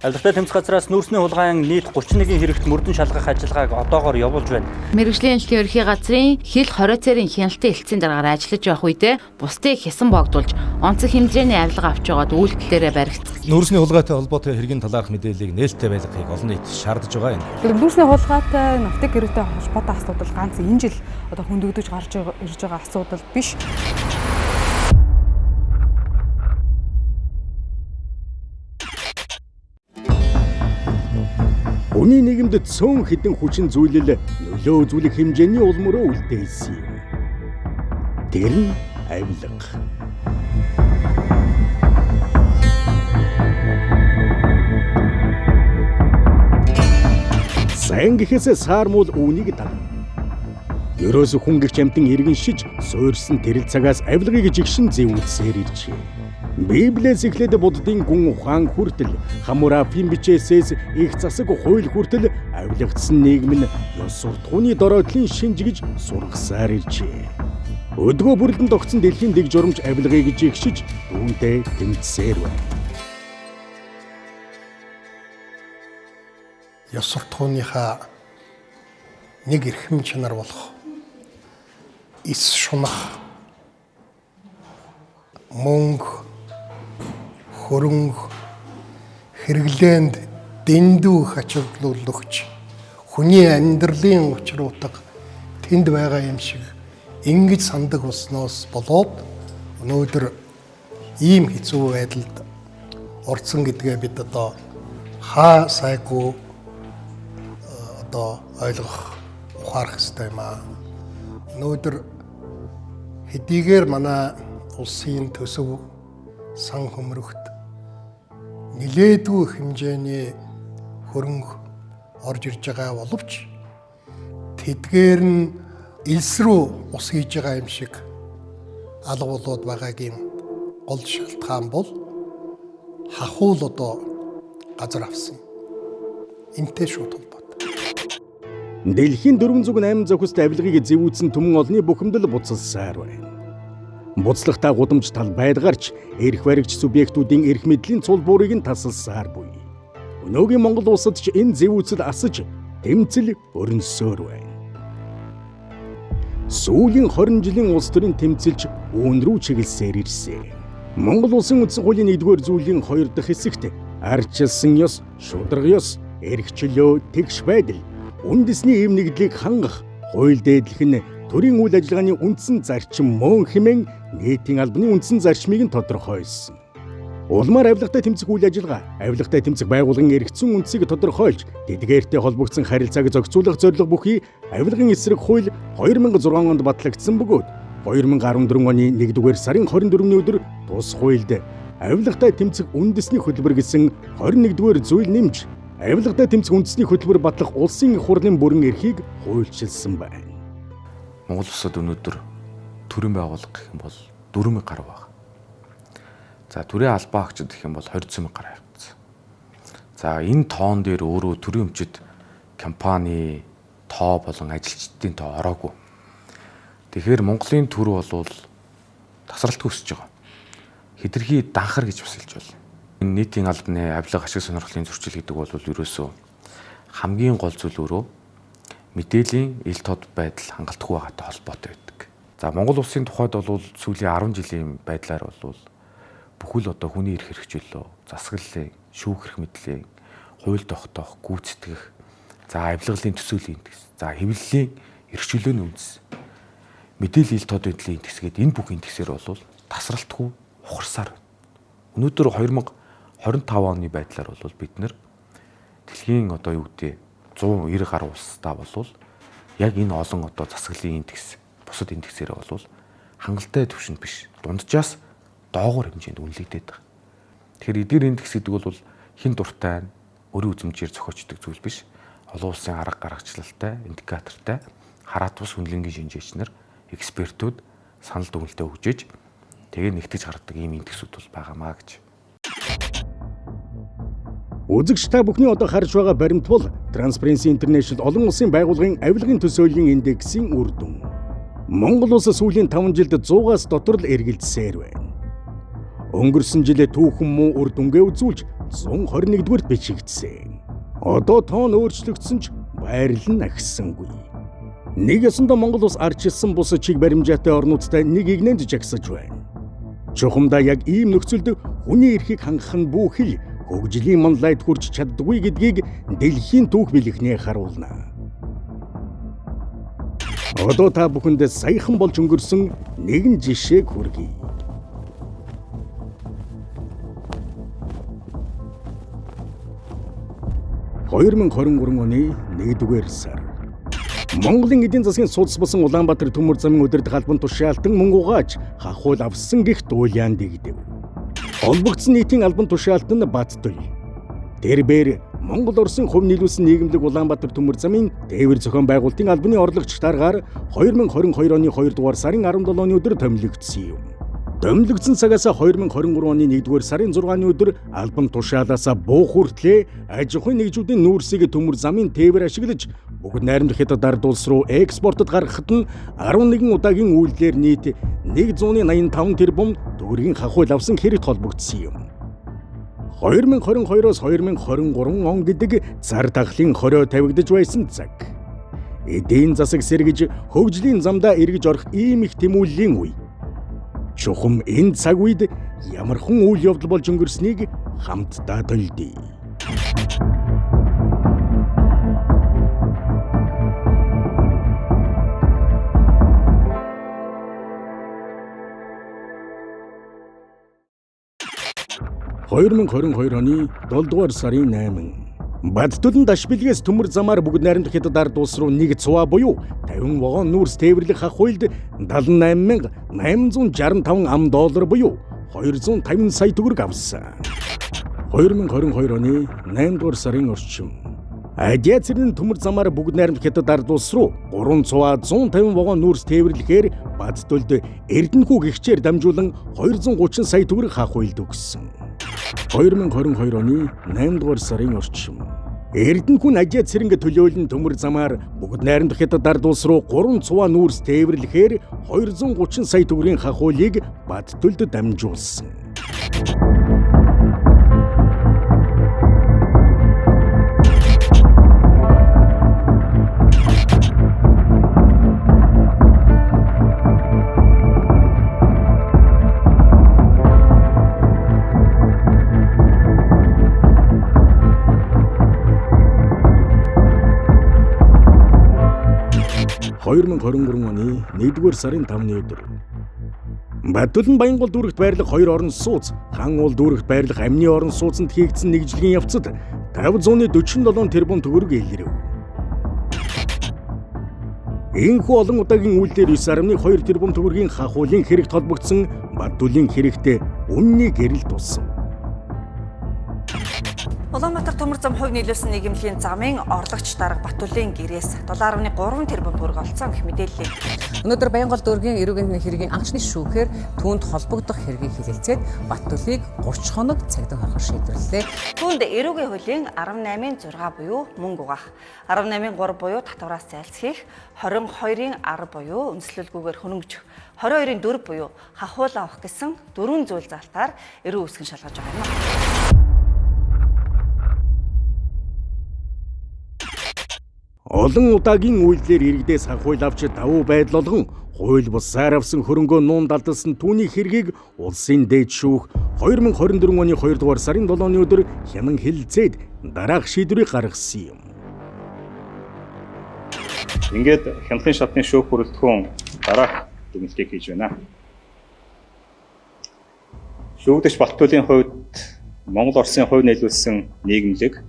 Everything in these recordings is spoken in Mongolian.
Авилгатай тэмцэх газраас нүүрсний хулгайн нийт 31 хэрэгт мөрдөн шалгах ажиллагааг одоогоор явуулж байна. Мэргэжлийн хяналтын ерөнхий газрын хил 20 цэрийн хяналтын хэлтсийн дараагаар ажиллаж явах үедээ бусдыг хясан боогдуулж онцгой хэмжээний авилга авч байгаад үйлдэлээрээ баригдсан. Нүүрсний хулгайтай холбоотой хэргийн талаарх мэдээллийг нээлттэй байлгахыг олон нийт шаардж байгаа юм. Нүүрсний хулгайтай, нутаг гэрээтэй холбоотой асуудал ганц энэ жил одоо хөндөгдөж гарч ирж байгаа асуудал биш. Хүний нийгэмд цөөн хэдэн хүчин зүйлэл нөлөө үзүүлэх хэмжээний улмөрөө үлдээсэн юм. Тэр нь авилга. Сайн гэхээсээ саармуул үүнийг дагна. Ерөөс хүн гэрч амтан иргэн шиж суурьсан тэрэл цагаас авилгыг жигшин зэвүүлсээр иржээ. Библиэс эхлээд буддын гүн ухаан хүртэл Хаммурапийн бичээсээс их засаг хууль хүртэл авилгацсан нийгэм нь ёс суртахууны дороотлын шинж гэж сургасаар иржээ. Өдгөө бүрлэн тогтсон дэлхийн дэг журамч авилгыг жигшиж түүнтэй тэмцсээр байна. Ёс суртахууныхаа нэг эрхэм чанар болох эс шунах, мөнгө, хөрөнгө, хэрэглээнд дэндүү их ачааглуулагч хүний амьдралын учир утга тэнд байгаа юм шиг ингэж сандаг болсноос болоод өнөөдөр ийм хэцүү байдалд орцсон гэдгээ бид одоо хаа сайгүй одоо ойлгох, ухаарах ёстой юм аа. Өнөөдөр хэдийгээр манай улсын төсөв сан хөмрөгт нилээдгүй хэмжээний хөрөнгө орж ирж байгаа боловч тэдгээр нь элс рүү ус хийж байгаа юм шиг алга болоод байгаагийн гол шалтгаан бол хахуул одоо газар авсан. Энтэй шууд холбоотой. Дэлхийн 408 зохист авилгыг зэвүүцэн түмэн олонний бухимдал буцалсаар байна. Буцлагтай гудамж тал байдгаарч эрх баригч субъектүүдийн эрх мэдлийн цул буурыг нь тасалсаар буй. Өнөөгийн Монгол улсад ч энэ зэвүүцэл асаж тэмцэл өрнөсөөр байна. Сүүлийн 20 жилийн улс төрийн тэмцэлч үүн рүү чиглэсээр ирсэн. Монгол улсын үндсэн хуулийн 1-р зүйлийн 2 дахь хэсэгт арчилсан ёс, шударга ёс, эрх чөлөө, тэгш байдал, үндэсний эв нэгдлийг хангах, хууль дээдлэх нь төрийн үйл ажиллагааны үндсэн зарчим мөн хэмээн нийтийн албаны үндсэн зарчмыг нь тодорхойлсон. Улмаар авилгатай тэмцэх үйл ажиллагаа, авилгатай тэмцэх байгууллагын эргэцэн үндсийг тодорхойлж, тэдгээртэй холбогдсон харилцааг зохицуулах зорилго бүхий авилгын эсрэг хууль 2006 онд батлагдсан бөгөөд 2014 оны 1-р сарын 24-ний өдөр тус хуульд авилгатай тэмцэх үндэсний хөтөлбөр гэсэн 21-р зүйл нэмж авилгатай тэмцэх үндэсний хөтөлбөр батлах улсын их хурлын бүрэн эрхийг хуульчилсан байна. Монгол улсад өнөөдөр төрийн байгууллага гэх юм бол 4,000 гаруй байна. За төрийн албаа агчид гэх юм бол 20,000 гаруй явцсан. За энэ тоон дээр өөрөө төрийн өмчид компани тоо болон ажилчдын тоо ороогүй. Тэгэхээр Монголын төр бол тасралтгүй өсөж байгаа. Хэтэрхий данхар гэж бас хэлж байна. Энэ нийтийн албаны авилга ашиг сонирхлын зөрчил гэдэг бол ерөөсөө хамгийн гол зүйл өөрөө мэдээллийн ил тод байдал хангалтгүй байгаатай холбоотой байдаг. За Монгол улсын тухайд бол сүүлийн 10 жилийн байдлаар бол бүхэл одоо хүний эрх хэрэгжүүллөө, засаглалын, шүүх эрх мэдлийн, хууль тогтоох, гүйцэтгэх, за авилгалын төсөөлийн индекс, за хэвлэлийн эрх чөлөөний үндэс, мэдээллийн ил тод байдлын индекс гээд энэ бүх индексээр бол тасралтгүй ухарсаар байна. Өнөөдөр 2025 оны байдлаар бол бид нэр дэлхийн одоо юу гэдэг 190 гаруй улстай болвол яг энэ олон одоо засаглалын индекс, бусад индексээр бол хангалттай түвшинд биш, дунджаас доогуур хэмжээнд үнэлэгдээд байгаа. Тэгэхээр эдгээр индекс гэдэг бол хэн дуртай нь өрийн үзмжээр зохиочдөг зүйл биш. Олон улсын арга гаргачлалтай, индикатортай хараат бус үнэлэнгийн шинжээч нар, экспертүүд санал дүгнэлтээ өгж иж тэгээ нэгтгэж гаргадаг ийм индексүүд бол байгаамаа гэж. Үзэгч та бүхний одоо харж байгаа баримт бол Transparency International олон улсын байгууллагын авилгын төсөөллийн индексийн үр дүн. Монгол улс сүүлийн 5 жилд 100-аас дотор л эргэлзсээр байна. Өнгөрсөн жилээ түүхэн муу үр дүнгээ үзүүлж 121-дүгээрт бичигдсэн. Одоо тоон өөрчлөгдсөн ч байрлал нь ахисангүй. Нэг ёсондоо Монгол улс ардчилсан бус чиг баримжаатай орнуудтай нэг игнэнд жагсаж байна. Чухамдаа яг ийм нөхцөлд хүний эрхийг хангах нь бүхэл хөгжлийн манлайд хүрч чаддаггүй гэдгийг дэлхийн түүх бэлгэхнээ харуулна. Одоо та бүхэнд саяхан болж өнгөрсөн нэгэн жишээг хүргэе. 2023 оны 1-р сар. Монголын эдийн засгийн судас болсон Улаанбаатар төмөр замын удирдах албан тушаалтан мөнгө угааж хахуул авсан гих дуулаан дэгдэв. Холбогдсон нийтийн албан тушаалт нь Баттөл. Тэрбээр Монгол Оросын хувь нийлүүлсэн нийгэмлэг Улаанбаатар төмөр замын тээвэр зохион байгуулалтын албаны орлогч даргаар 2022 оны 2 дугаар сарын 17-ны өдөр томилогдсон юм. Томилогдсон цагаас 2023 оны 1-р сарын 6-ны өдөр албан тушаалаас буух хүртлээр аж ахуйн нэгжүүдийн нүүрсийг төмөр замын тээвэр ашиглаж бүгд найрамдах Хятад ард улс руу экспортод гаргахад нь 11 удаагийн үйлдэлээр нийт 185 тэрбум төгрөгийн хахуйл авсан хэрэгт холбогдсон юм. 2022-оос 2023 он гэдэг зар тахлын хорио тавигдаж байсан цаг. Эдийн засаг сэргэж хөгжлийн замдаа эргэж орох ийм их тэмүүллийн үе. Чухам энэ цаг үед ямархан үйл явдал болж өнгөрснийг хамтдаа төлдөе. 2022 оны 7 дугаар сарын 8. Баттөлн Дашбилгээс төмөр замаар бүгд найрамдах Хятад ард улс руу нэг цуваа буюу 50 вагон нүүрс тээвэрлэх хахуйлд 78,865 ам доллар буюу 250 сая төгрөг авсан. 2022 оны 8 дугаар сарын орчим. Адиа цэрний төмөр замаар бүгд найрамдах Хятад ард улс руу 3 цуваа 150 вагон нүүрс тээвэрлэхээр Баттөлд Эрдэнэхүү гихчээр дамжуулан 230 сая төгрөг хахуйлд өгсөн. 2022 оны 8 дугаар сарын орчим. Эрдэнэхүү Ажаа цэрэнгэ төлөөлөн төмөр замаар бүгд найрамдах Хятад ард улс руу 3 цуваа нүүрс тээвэрлэхээр 230 сая төгрөгийн хахуулыг Баттөлд дамжуулсан. 2023 оны 1-р сарын 5-ны өдөр. Баттөлн Баянгол дүүрэгт байрлах 2 орон сууц, Хан уул дүүрэгт байрлах амны орон сууцанд хийгдсэн нэгжлэгийн явцад 547 тэрбум төгрөг илрэв. Энэхүү олон удаагийн үйлдэлээр 9.2 тэрбум төгрөгийн хахуулын хэрэгт холбогдсон Баттөлийн хэрэгтэй үнний гэрэл тусав. Улаанбаатар төмөр зам хувь нийлүүлсэн нийгэмлэгийн замын орлогч дарга Баттөлийн гэрээс 7.3 тэрбум төгрөг олцсон гэх мэдээллийг. Өнөөдөр Баянгол дүүргийн эрүүгийн хэргийн анхны шүүхээр түүнд холбогдох хэргийг хэлэлцээд Баттөлийг 30 хоног цагдаа хорхор шийдвэрлэлээ. Түүнд эрүүгийн хуулийн 18-ын 6 буюу мөнгө угаах, 18-ын 3 буюу татвараас зайлсхийх, 22-ын 10 буюу үндэслэлгүйгээр хөрөнгөжих, 22-ын 4 буюу хахуул авах гэсэн дөрвөн зүйл залтаар эрүү үүсгэн шалгаж байгаа юм. Олон удаагийн үйлдэлээр иргэдээс хахуйл авч давуу байдал болгон хууль бусаар авсан хөрөнгөө нуун далдалсан түүний хэргийг улсын дээд шүүх 2024 оны 2 дугаар сарын 7-ны өдөр хянан хэлэлцээд дараах шийдвэрийг гаргасан юм. Ингээд хяналын шатны шүүх бүрэлдэхүүн дараах дүгнэлтийг хийж байна. Шүүгдэгч Баттөлийн хувьд Монгол Оросын хувь нийлүүлсэн нийгэмлэг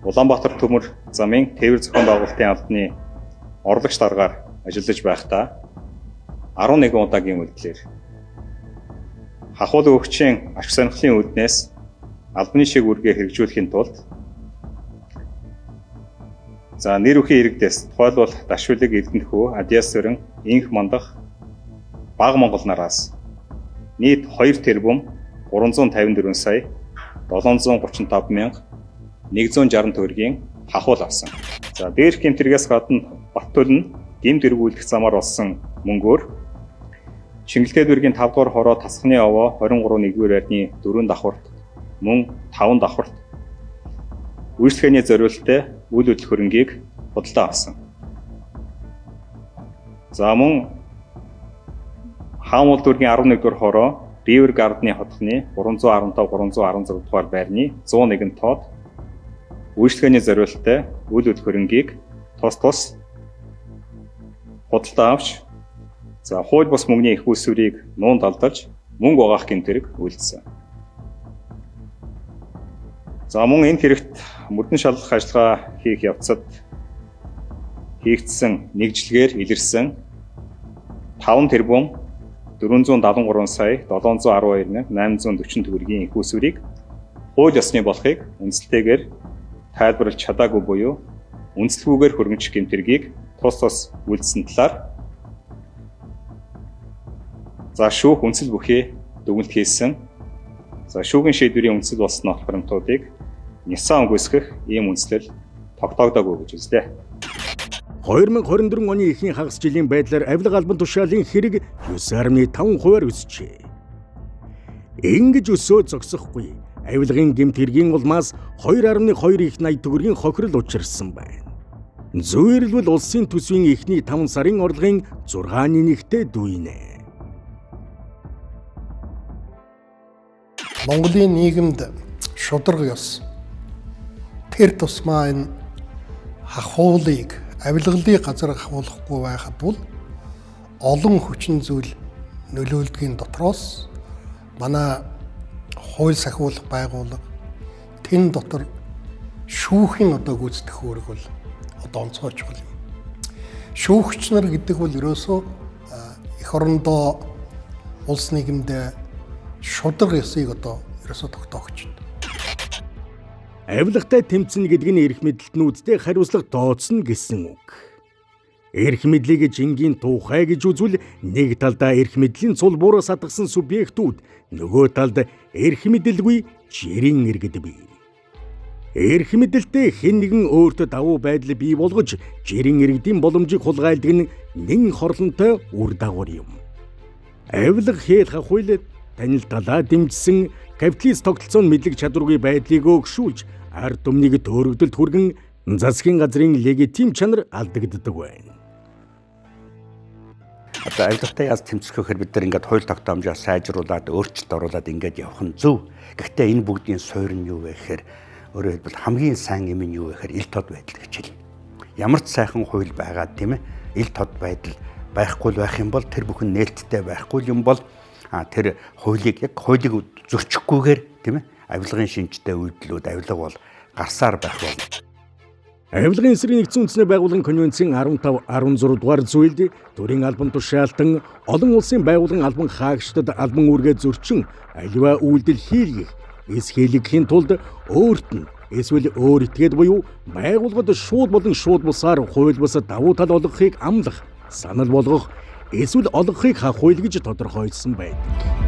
Улаанбаатар төмөр замын тээвэр зохион байгуулалтын албаны орлогч даргаар ажиллаж байхдаа 11 удаагийн үйлдэлээр хахуул өгөгчийн ашиг сонирхлын үүднээс албаны шиг үүргээ хэрэгжүүлэхийн тулд за нэр үхийн иргэдээс тухайлбал Дашвилэг Эрдэнэхүү, Адиас сүрэн, Инх мандах, Баг Монгол нараас нийт 2 тэрбум 354 сая 735 мянга 160 төгрөгийн хахуул авсан. За дээрх гэмтрэгээс гадна Баттөл нь гэмт эргүүлэх замаар олсон мөнгөөр Чингэлтэй дүүргийн 5 дугаар хороо тасхны овоо 23 1-р байрны 4 давхарт мөн 5 давхарт үйлчлэгээний зориулттай үйл хөдлөх хөрөнгийг худалдан авсан. За мөн Хаан уул дүүргийн 11 дугаар хороо River Garden-ы хотхны 315 316 дугаар байрны 101 тоод үйлчлэгээний зориулттай үйл хөдлөх хөрөнгийг тус тус худалдан авч за хууль бус мөнгөний их усвэрийг нуун далдалж мөнгө угаах гэмт хэрэг үйлдсэн. За мөн энэ хэрэгт мөрдөн шалгах ажиллагаа хийх явцад хийгдсэн нэгжлэгээр илэрсэн 5 тэрбум 473 сая 712 840 төгрөгийн их усвэрийг хууль ёсны болохыг үнэлттэйгээр тайлбарлаж чадаагүй буюу үнэлтгүйгээр хөргөмжих гэмт хэргийг тус тус үйлдсэн талаар за шүүх үнсэл бүхий дүгнэлт хийсэн. За шүүхийн шийдвэрийн үнсэл болсон нотол баримтуудыг няцаан үгүйсгэх ийм үнслэл тогтоогдоогүй гэж үзлээ. 2024 оны эхний хагас жилийн байдлаар авилга албан тушаалын хэрэг 9.5%-аар өсжээ. Ингэж өсөө зогсохгүй. Авилгын гэмт хэргийн улмаас 2.2 их 80 төгрөгийн хохирол учирсан байна. Зүйрлвэл улсын төсвийн эхний 5 сарын орлогын 6.1-тэй дүйнэ. Монголын нийгэмд шударга ёс тэр тусмаа энэ хахуулыг авилгалыг газар ахуулахгүй байхад бол олон хүчин зүйл нөлөөлдгийн дотроос манай хууль сахиулах байгууллага тэн дотор шүүхийн одоо гүйцэтгэх үүрэг бол одоо онцгой чухал юм. Шүүгч нар гэдэг бол ерөөсөө эх орондоо улс нийгэмд шударга ёсыг одоо ерөөсөө тогтоогч. Авилгатай тэмцэнэ гэдэг нь эрх мэдэлтнүүдтэй хариуцлага тооцно гэсэн үг. Эрх мэдлийг жингийн тухай гэж үзвэл нэг талдаа эрх мэдлийн цул буураа сатгсан субъектүүд, нөгөө талд эрх мэдэлгүй жирийн иргэд бий. Эрх мэдэлтэй хэн нэгэн өөртөө давуу байдал бий болгож жирийн иргэдийн боломжийг хулгайлдаг нь нэн хорлонтой үр дагавар юм. Авилга хэл хахуйл танил талаа дэмжсэн капиталист тогтолцооны мэдлэг чадваргүй байдлыг өгшүүлж ард түмнийг төөрөгдөлд хүргэн засгийн газрын легитим чанар алдагддаг байна. Одоо авилгатай яаж тэмцэх гэхээр бид нар ингээд хууль тогтоомжоо сайжруулад, өөрчлөлт оруулаад ингээд явах нь зөв. Гэхдээ энэ бүгдийн суурь нь юу вэ гэхээр өөрөөр хэлбэл хамгийн сайн юм нь юу вэ гэхээр ил тод байдал гэж хэлнэ. Ямар ч сайхан хууль байгаа тийм ил тод байдал байхгүй л байх юм бол тэр бүхэн нээлттэй байхгүй юм бол тэр хуулийг яг хуулийг зөрчихгүйгээр тийм авилгын шинжтэй үйлдэлүүд авилга бол гарсаар байх болно. Авилгын эсрэг нэгдсэн үндэсний байгууллагын конвенцийн 15 16 дугаар зүйлд төрийн албан тушаалтан олон улсын байгууллагын албан хаагчдад албан үүргээ зөрчин аливаа үйлдэл хийлгэх эс хийлгэхийн тулд өөрт нь эсвэл өөр этгээд буюу байгууллагад шууд болон шууд бусаар хууль бус давуу тал олгохыг амлах, санал болгох эсвэл олгохыг хахуйл гэж тодорхойлсон байдаг.